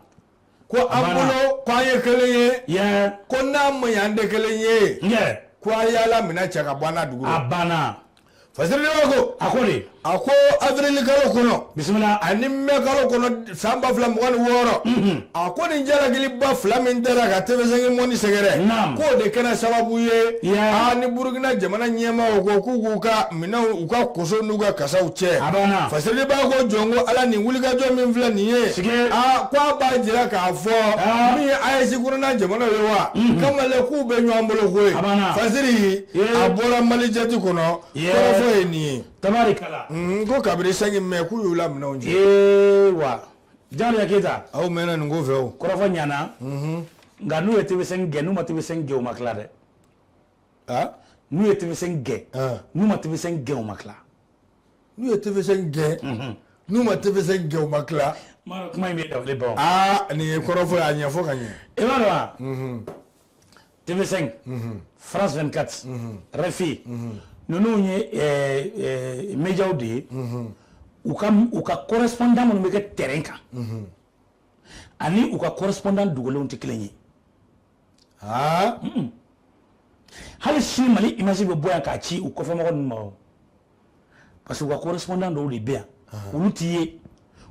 Ko an bolo ko an ye kelen ye. Ko n'a ma ɲɛ an tɛ kelen ye. Ko a y'ala minɛ cɛ ka bɔ an na dugu la. A banna. Fasiridi Ba ko. A ko de. A ko avril kalo kɔnɔ. Bisimila. Ani mai kalo kɔnɔ san 2026. A ko nin jalakiliba fila min dara ka TV5 mɔni sɛgɛrɛ. Naam. K'o de kɛra sababu ye. Aa ni Burukina jamana ɲɛmaaw ko k'u k'u ka minɛnw u ka koso n'u ka kasaw cɛ. A banna. Fasiridi Ba ko jɔn ko Ala nin wulikajɔ min filɛ nin ye. Sike. Aa ko a b'a jira k'a fɔ. Min ye AES kɔnɔna jamanaw ye wa. Kamalen k'u bɛ ɲɔgɔn bolo koyi. A banna. Fasiri. A bɔra Mali jati kɔnɔ. Kɔrɔfɔ ye nin ye. Tabarikala. Ko kabini 5 mai k'u y'u la minɛnw cɛ. Ee wa Jakarija Keyita. Aw mɛnna nin ko fɛ o. Kɔrɔfɔ ɲana. Nka n'u ye TV5 gɛn, n'u ma TV5 gɛn, u ma tila dɛ. N'u ye TV5 gɛn, n'u ma TV5 gɛn, u ma tila. N'u ye TV5 gɛn, n'u ma TV5 gɛn, u ma tila. Kuma in bɛ dabali ban. Aa, nin ye kɔrɔfɔ ye, a ɲɛfɔ ka ɲɛ. I b'a dɔn wa? TV5, France 24, RFI, ninnu ye médiaw de ye. U ka correspondant minnu bɛ kɛ terrain kan, ani u ka correspondant dogolenw tɛ kelen ye. Hali sini Mali image bɛ bɔ yan k'a ci u kɔfɛmɔgɔ ninnu ma o. Parce que u ka correspondant dɔw de bɛ yan, olu t'i ye,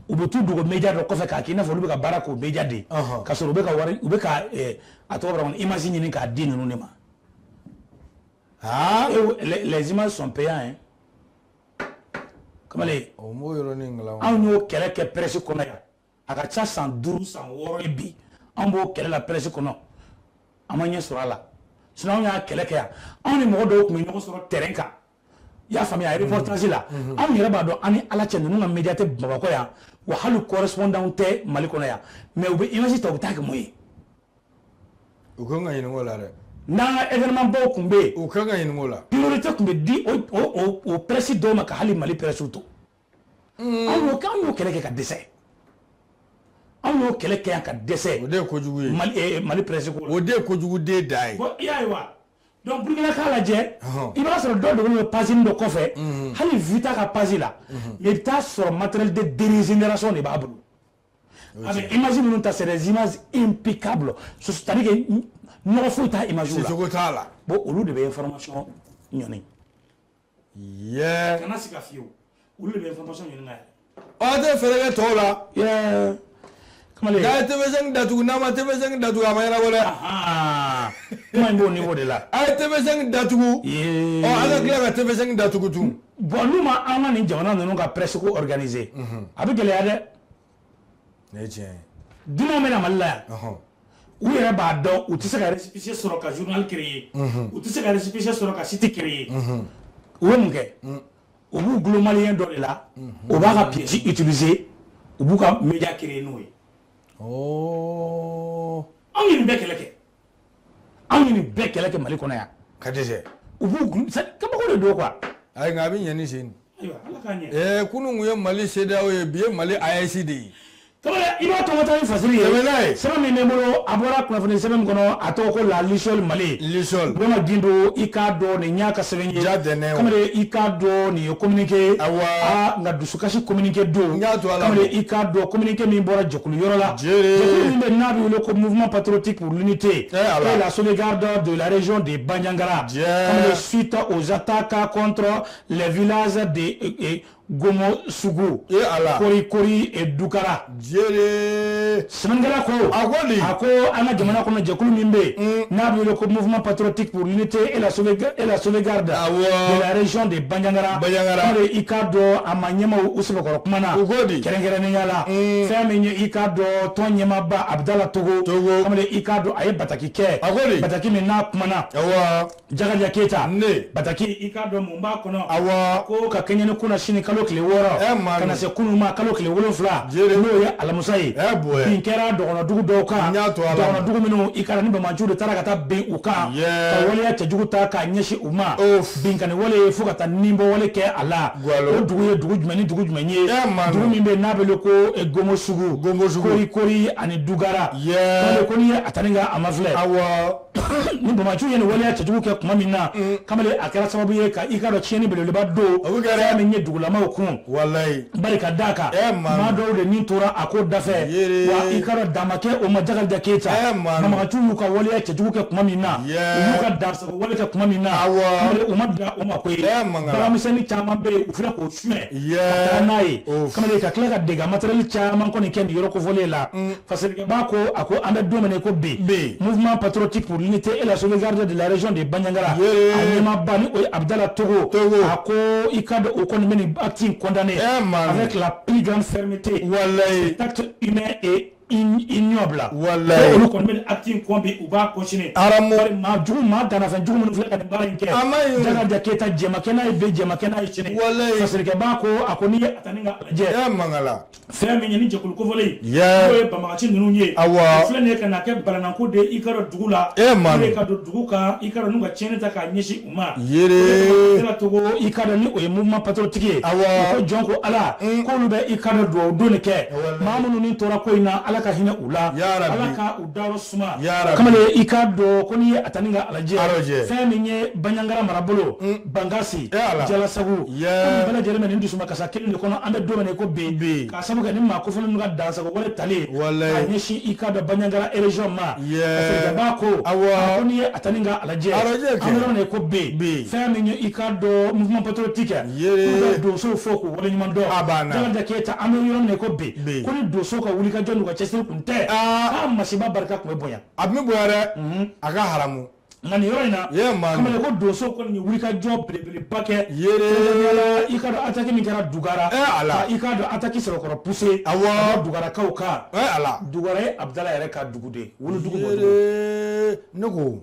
u bɛ t'u dogo média dɔ kɔfɛ k'a kɛ i n'a fɔ olu bɛ ka baara k'o média de ye, k'a sɔrɔ u bɛ ka wari, u bɛ ka a tɔgɔ bɔra kɔnɔ, image ɲini k'a di ninnu de ma. Les images sont payantes, hein. Kamalen, O m'o yɔrɔnin kalan. Anw y'o kɛlɛ kɛ presse kɔnɔ yan, a ka ca san 5 san 6 ye bi, anw b'o kɛlɛ la presse kɔnɔ, an ma ɲɛ sɔrɔ a la. Sinon anw y'a kɛlɛ kɛ yan, anw ni mɔgɔ dɔw tun bɛ ɲɔgɔn sɔrɔ terrain kan, i y'a faamuya, reportage la. Anw yɛrɛ b'a dɔn, an ni Ala cɛ, ninnu ka média tɛ Bamakɔ yan wa, hali correspondant tɛ Mali kɔnɔ yan, mais u bɛ image ta, u bɛ taa kɛ mun ye? U kan ka ɲininka o la dɛ. N'an ka événement baw tun bɛ yen, U kan ka ɲininka o la. Priorité tun bɛ di o presse dɔw ma ka hali Mali presse to. Anw y'o kɛlɛ kɛ ka dɛsɛ. Anw y'o kɛlɛ kɛ yan ka dɛsɛ. O de ye kojugu ye. Mali presse ko la. O de ye kojugu den dan ye. Bon, i y'a ye wa? Donc Burukina k'a lajɛ, i b'a sɔrɔ dɔw dogolen bɛ page dɔ kɔfɛ, hali vue t'a ka page la, mais i bɛ taa sɔrɔ matériel de dernière génération de b'a bolo. A bɛ image minnu ta, c'est des images impeccables, c'est-à-dire que nɔgɔ foyi t'a image la. Sicogo t'a la. Bon, olu de bɛ information ɲɔni. Yɛ. Kana sigi ka fiyewu, olu de bɛ information ɲini ka yɛlɛ. Aw tɛ fɛɛrɛ kɛ tɔw la. Yɛ. Kamalen. N'a ye TV5 datugu, n'a ma TV5 datugu, a ma ɲɛnabɔ dɛ. Kuma in b'o niveau de la. A ye TV5 datugu. Yee. Ɔ, an ka tila ka TV5 datugu tun. Bon, n'u ma an ka nin jamana ninnu ka presse ko organiser, a bɛ gɛlɛya dɛ. Nin ye tiɲɛ ye. Dunanw bɛ na Mali la yan. U yɛrɛ b'a dɔn u tɛ se ka récépissé sɔrɔ ka journal créer. U tɛ se ka récépissé sɔrɔ ka site créer. U bɛ mun kɛ? U b'u gulon malien dɔ de la. U b'a ka pièce utiliser. U b'u ka média créer n'o ye. Anw ye nin bɛɛ kɛlɛ kɛ. Anw ye nin bɛɛ kɛlɛ kɛ Mali kɔnɔ yan. Ka dɛsɛ. U b'u gulon, kabako de don quoi. Ayi, nka a bɛ ɲɛ ni sen. Ayiwa, Ala k'a ɲɛ. Ɛɛ, kunun tun ye Mali CEDEAO ye, bi ye Mali AES de ye. Kamalen, i b'a tɔgɔ ni fasiri ye. Tɛmɛ n'a ye. Sɛbɛn min bɛ n bolo, a bɔra kunnafoni sɛbɛn min kɔnɔ, a tɔgɔ ko La Luciole Mali. Luciole. Burama Gindo, i k'a dɔn nin y'a ka sɛbɛn ye. Ja dɛnɛ o. Kamalen, i k'a dɔn nin ye communiqué. Awɔ. Aa, nka dusukasi communiqué don. N y'a to a la. Kamalen, i k'a dɔn communiqué min bɔra jɛkulu yɔrɔ la. Jere. Jɛkulu min bɛ n'a bɛ wele ko Mouvement patriotique pour l'unité. Eh Ala. Et la sauvegarde de la région de Bandiagara. Jɛ. Kamalen, suite aux attaques contre les villages de Gomo Sougou. Eh Ala. Kori Kori et Doukara. Jere. Sɛbɛnnikɛla ko, A ko di? A ko an ka jamana kɔnɔ, jɛkulu min bɛ yen n'a bɛ wele ko Mouvement patriotique pour l'unité et la sauvegarde Awɔ. de la région de Bandiagara. Bandiagara. Kamalen, i k'a dɔn a ma ɲɛmaw u sɛbɛkɔrɔ kuma na. U ko di? Kɛrɛnkɛrɛnnenya la, fɛn min ye, i k'a dɔn tɔn ɲɛmaaba Abudala Togo. Togo. Kamalen, i k'a dɔn a ye bataki kɛ. A ko di? Bataki min n'a kumana. Awɔ. Jakarija Keyita. Ne. Bataki, i k'a dɔn mun b'a kɔnɔ? Awɔ. Ko ka kɛɲɛ ni kunna sini kalo tile 6. Eh, Manu. Ka na se kunun ma kalo tile 7. Jere. N'o ye alamisa ye. Eh, boye. Bin kɛra dɔgɔnɔdugu dɔw kan. N y'a to a la. Dɔgɔnɔdugu minnu, i k'a dɔn ni banbaanciw de taara ka taa bin u kan. Yeah. Ka waleya cɛjugu ta k'a ɲɛsin u ma. Ouf. Binkani wale fo ka taa ninbɔ wale kɛ a la. Gwalo. O dugu ye dugu jumɛn ni dugu jumɛn ye? Eh, Manu. Dugu min bɛ yen n'a bɛ wele ko Gomo Sugu. Gomo Sugu. Kori Kori ani Dugara. Yeah. Kamalen, ko n'i ye a ta ni ka a ma filɛ. Awɔ. Ni banbaanciw ye nin waleya cɛjugu kɛ tuma min na, kamalen, a kɛra sababu ye ka i k'a dɔn tiɲɛni belebeleba don. O bɛ kɛ dɛ. Fɛn min ye dugulamaw kun. Walayi. Bari ka d'a kan, Eh, Manu. maa dɔw de nin tora a ko dafɛ. Yere. Wa i k'a dɔn damakɛ o ma, Jakarija Keyita. Eh, Manu. Banbaganciw y'u ka waleya cɛjugu kɛ tuma min na, Yeah. u y'u ka dansago wale kɛ tuma min na, Awɔ. kamalen, u ma da o ma koyi. Eh, Mangala. Baganmisɛnnin caman bɛ yen, u filɛ k'o suɲɛ Yeah. ka taa n'a ye. Ouf. Kamalen, ka tila ka dégâts matériel caman kɔni kɛ nin yɔrɔ kofɔlen la. Fasalikɛba ko, a ko an bɛ don min na i ko bi, Bi. Mouvement patriotique pour l'unité et la sauvegarde de la région de Bandiagara, Yere. a ɲɛmaaba ni o ye Abdala Togo. Togo. A ko i k'a dɔn o kɔni bɛ nin acte in condamné Eh, Manu. avec la plus grande fermeté. Walayi. Cet acte humain et ignoble. ɲɔ bila. Walayi. Olu kɔni bɛ nin acte in kɔn bi, u b'a cautionner. Haramu. Bari maa jugu, maa dannafɛn jugu minnu filɛ ka nin baara in kɛ. A ma ɲi. Jakaja Keyita, jɛmakɛ n'a ye bi, jɛmakɛ n'a ye sini. Walayi. Fasirikɛba ko, a ko n'i ye a ta ni ka lajɛ. E mangala. Fɛn min ye ni jɛkulu kofɔlen Yeah. n'o ye banbagaci ninnu ye, Awɔ. o filɛ nin ye ka na kɛ balanako de i ka dɔn dugu la, E man. n'o ye ka don dugu kan, i ka dɔn n'u ka tiɲɛni ta k'a ɲɛsin u ma. Yere. O de Togo, i ka dɔn ni o ye mouvement patriotique ye. Awɔ. U ko jɔn ko Ala, k'olu bɛ i ka dɔn dugawu don de kɛ. Walayi. Maa minnu ni tora ko in na, Ala ka hinɛ u la. Ya Rabbi. Ala ka u dayɔrɔ suma. Ya Rabbi. Kamalen, i ka dɔn ko n'i ye a ta ni ka lajɛ. Alajɛ. Fɛn min ye Bandiagara marabolo, Bankasi, E Ala. Jalasagu. Yeah. Ko nin bɛɛ lajɛlen bɛ nin dusumakasa kelen de kɔnɔ, an bɛ don min na i ko bi. Bi. K'a sababu kɛ ni maa kofɔlen ninnu ka dansago wale talen. Walayi. K'a ɲɛsin i ka dɔn Bandiagara région ma. Yeah. Parce que b'a ko. Awɔ. A ko n'i ye a ta ni ka lajɛ. Alajɛ kɛ. An bɛ don min na i ko bi. Bi. Fɛn min ye i ka dɔn mouvement patriotique. Yere. K'u bɛ donsow fo k'u waleɲuman dɔn. A banna. Jakaja Keyita, an bɛ yɔrɔ min na i ko bi. Bi. Ko ni donsow ka wulikajɔ n'u ka cɛsiri kun tɛ. Aa. K'a masiba barika tun bɛ bonya. A bɛ bonya dɛ. A ka haramu. Nka nin yɔrɔ in na. Ye man. Kamalen, ko donsow kɔni ye wulikajɔ belebeleba kɛ. Yere. Kɛrɛnkɛrɛnnenya la, i ka dɔn attaque min kɛra Dugara. Eh, Ala. Ka i ka dɔn attaque sɛbɛkɔrɔ poussé. Awɔ. Ka bɔ Dugarakaw kan. E Ala. Dugara ye Abudala yɛrɛ ka dugu de ye. Wolodugu mɔdugu. Yere. Ne ko.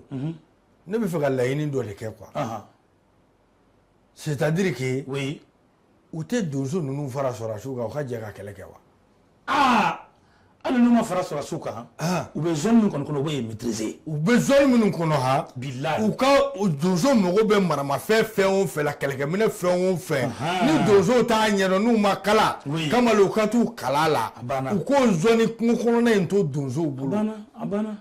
Ne bɛ fɛ ka laɲini dɔ de kɛ quoi. Ahan. C'est à dire que Oui. u tɛ donso ninnu fara sɔrɔdasiw kan, u ka jɛ ka kɛlɛ kɛ wa? Aa, hali n'u ma fara sɔrɔdasiw kan. Ah. U bɛ zone min kɔni kɔnɔ, u bɛ yen maîtriser. U bɛ zone minnu kɔnɔ han. Bilahi. U ka donso mago bɛ maramafɛn fɛn o fɛn la, kɛlɛkɛminɛ fɛn o fɛn, Ahan. ni donsow t'a ɲɛdɔn, n'u ma kala, Oui. kamalen, u ka t'u kala la. A banna. U k'o zone kungo kɔnɔna in to donsow A bolo. banna, a banna.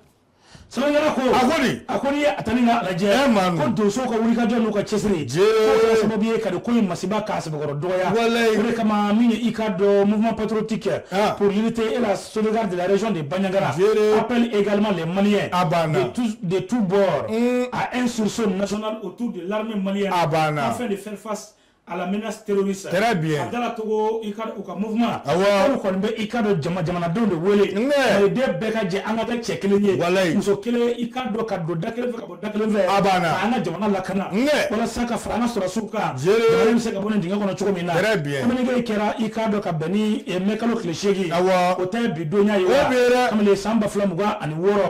Sɛbɛnnikɛla ko. A ko di? A ko n'i ye a ta ni ka lajɛ. Eh, Manu. Ko donsow ka wulikajɔ n'u ka cɛsiri. Jee. K'o kɛra sababu ye ka nin ko in masiba k'a sɛbɛkɔrɔ dɔgɔya. Walayi. O de kama min ye i ka dɔn mouvement patriotique Ah. pour l'unité et la sauvegarde de la région de Bandiagara. Jee. Appelle également les Maliens. A banna. De tous bords. À un sursaut national autour de l'armée malienne. A banna. Afin de faire face à la menace terroriste. Très bien. Abdallah Togo, i ka u ka mouvement. Awɔ. K'olu kɔni bɛ i ka dɔn jamanadenw de wele. Nɛ. Maliden bɛɛ ka jɛ, an ka kɛ cɛ kelen ye. Walayi. Muso kelen, i ka dɔn ka don da kelen fɛ ka bɔ da kelen fɛ. A banna. Ka an ka jamana lakana. Nɛ. Walasa ka fara an ka sɔrɔdasiw kan. Jere. Jamana in bɛ se ka bɔ nin dingɛ kɔnɔ cogo min na. Très bien. Communiqué kɛra i ka dɔn ka bɛn ni mai kalo tile 8. Awɔ. O tɛ bi donya ye O wa? bi ye dɛ. Kamalen, san 2026.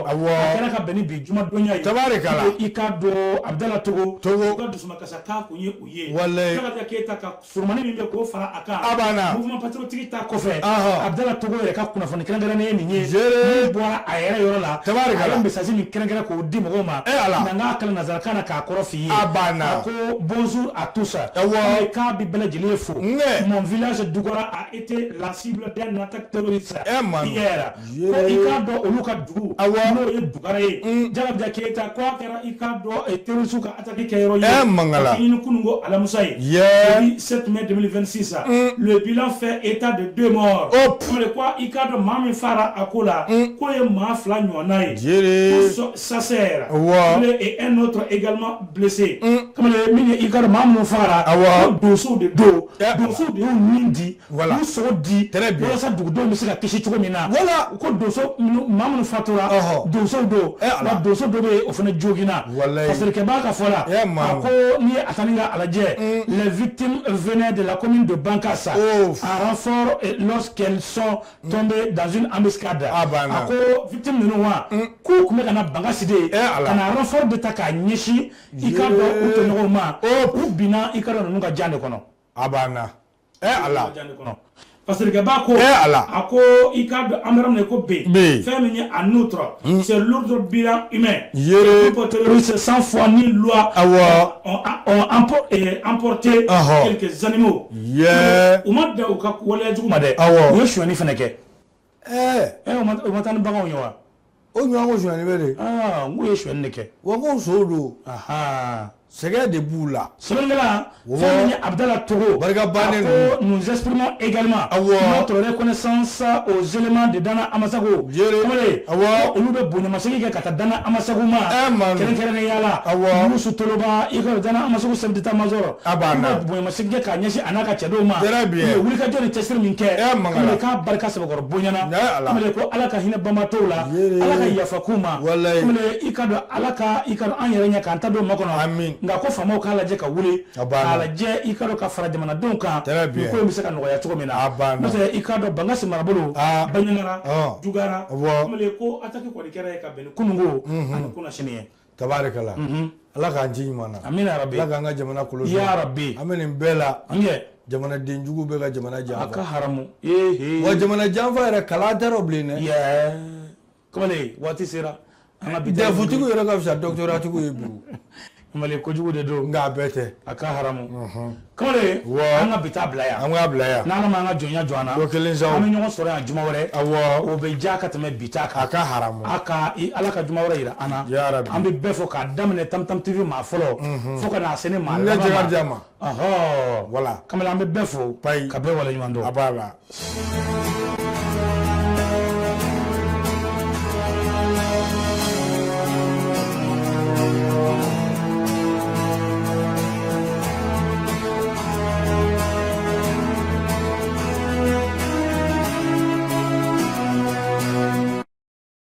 Awɔ. A kɛra ka bɛn ni bi jumadonya ye. Tabarikala. I ka dɔn Abdallah Togo. Togo. U ka dusumakasa k'a kun ye o ye. Walayi. Jakaja Keyita ka surumani min bɛ k'o fara a kan. A banna. Mouvement patriotique ta kɔfɛ. Ahɔ. Abdallah Togo yɛrɛ ka kunnafoni kɛrɛnkɛrɛnnen ye nin ye. Jere. Min bɔra a yɛrɛ yɔrɔ la. Tabarikala. A ye message min kɛrɛnkɛrɛn k'o di mɔgɔw ma. Eh Ala. Na n k'a kalan nansarakan na k'a kɔrɔ f'i ye. A banna. A ko bonjour à tous. Awɔ. K'a bi bɛɛ lajɛlen fo. Nɛ. Mon village Dugara a été la cible d'une attaque terroriste. Eh Manu. Hier. Jere. Ko i k'a dɔn olu ka dugu. Awɔ. N'o ye Dugara ye. Jakaja Keyita ko a kɛra i k'a dɔn terroriste ka attaque kɛyɔrɔ ye. Eh Mangala. Ka kɛɲɛ ni kununko alamusa ye. Yeah. Jeudi 7 mai 2026. Le bilan fait état de 2 morts. Hop. Kamalen, ko i k'a dɔn maa min fara a ko la. K'o ye maa 2 ɲɔgɔnna ye. Jere. Tous sincères. Awɔ. Kamalen, et un autre également blessé. Kamalen, min ye i k'a dɔn maa minnu fagara. Awɔ. Ko donsow de don. Eh, Donsow de y'u nin di. Voilà. K'u sogo di. Très bien. Walasa dugudenw bɛ se ka kisi cogo min na. Voilà. Ko donso minnu maa minnu fatura. Ɔhɔ. Donsow don. Eh, Ala. Wa donso dɔ bɛ yen, o fana joginna. Walayi. Fasirikɛbaa ka fɔ la. Eh, Manu. A ko n'i ye a ta ni ka a lajɛ. Les victimes venaient de la commune de Bankassa. Ouf. En renfort lorsqu'elles sont tombées dans une embuscade. A banna. A ko victime ninnu wa. K'u tun bɛ ka na Bankasi de. Eh, Ala. Ka na renfort de ta k'a ɲɛsin i ka dɔn u tɔɲɔgɔnw ma. Hop. U binna i ka dɔn ninnu ka jan de kɔnɔ. A banna. E Ala. Fasirikɛba ko. Eh, Ala. A ko i ka dɔn an bɛ yɔrɔ min na i ko bi. Bi. Fɛn min ye en outre. C'est l'autre bilan humain. Yere. Les groupes terroristes sans foi ni loi. Awɔ. Ont emporté Ɔhɔ. quelques animaux. Yeah. U ma dan u ka waleya jugu ma dɛ. Awɔ. U ye sonyani fana kɛ. Ɛɛ. Ɛ, u ma taa ni baganw ye wa? O ɲɔgɔn ko sonyani bɛ de. Aa, n k'u ye sonyani de kɛ. Wa ko sow don. Ahan. Sɛgɛ de b'u la. Sɛbɛnnikɛla, fɛn min ye Abdallah Togo. Barika bannen A ko nous exprimons également Awɔ. notre reconnaissance aux éléments de Dana Amasago. Jere. Kamalen, Awɔ. ko olu bɛ bonyamasegin kɛ ka taa Dana Amasago ma. Eh, Manu. Kɛrɛnkɛrɛnnenya la. Awɔ. Musu Toloba, i ka Dana Amasago chef d'état-major. A banna. Olu bɛ bonyamasegin kɛ k'a ɲɛsin a n'a ka cɛdenw ma. Très bien. U ye wulikajɔ ni cɛsiri min kɛ. Eh, Mangala. Kamalen, k'a barika sɛbɛkɔrɔ bonyana. Eh, Ala. Kamalen, ko Ala ka hinɛ banbaatɔw la. Yere. Ala ka yafa k'u ma. Walayi. Kamalen, i ka dɔn Ala ka i ka dɔn an yɛrɛ ɲɛ k'an ta don makɔnɔ. Amin. Nka ko faamaw k'a lajɛ ka wuli k'a lajɛ i k'a dɔn ka fara jamanadenw kan nin ko in bɛ se ka nɔgɔya cogo min na. N'o tɛ i k'a dɔn Bankasi marabolo Banjagara Jugara kamalen ko attaque kɔni kɛra yen ka bɛn ni kununko ani kunasini ye. Tabarikala Ala k'an ci ɲuman na. Amina yarabi. Ala k'an ka jamana kɔlɔsi. Yarabi. An bɛ nin bɛɛ la. Jamanaden jugu bɛ ka jamana janfa. A ka haramu. Wa jamana janfa yɛrɛ kalan tɛ bilen dɛ. Kamalen waati sera. An ka bi DEF-tigiw yɛrɛ ka fisa doctorat-tigiw ye bi. Kamalen kojugu de don. Nka a bɛɛ tɛ. A ka haramu. Kamalen an ka bi ta bila yan. An k'a bila yan. N'Ala m'an ka jɔnya jɔ an na. Ko kelen sa. An bɛ ɲɔgɔn sɔrɔ yan juma wɛrɛ. Awɔ. O bɛ diya ka tɛmɛ bi ta kan. A ka haramu. A ka Ala ka juma wɛrɛ jira an na. Yarabi. An bɛ bɛɛ fo k'a daminɛ Tam Tam TV maa fɔlɔ. Fo ka n'a se ne maa laban ma. Ne jɛgɛ di a ma. Ɔhɔ. Voilà. Kamalen an bɛ bɛɛ fo. Payi. Ka bɛɛ waleɲuman dɔn. A b'a la.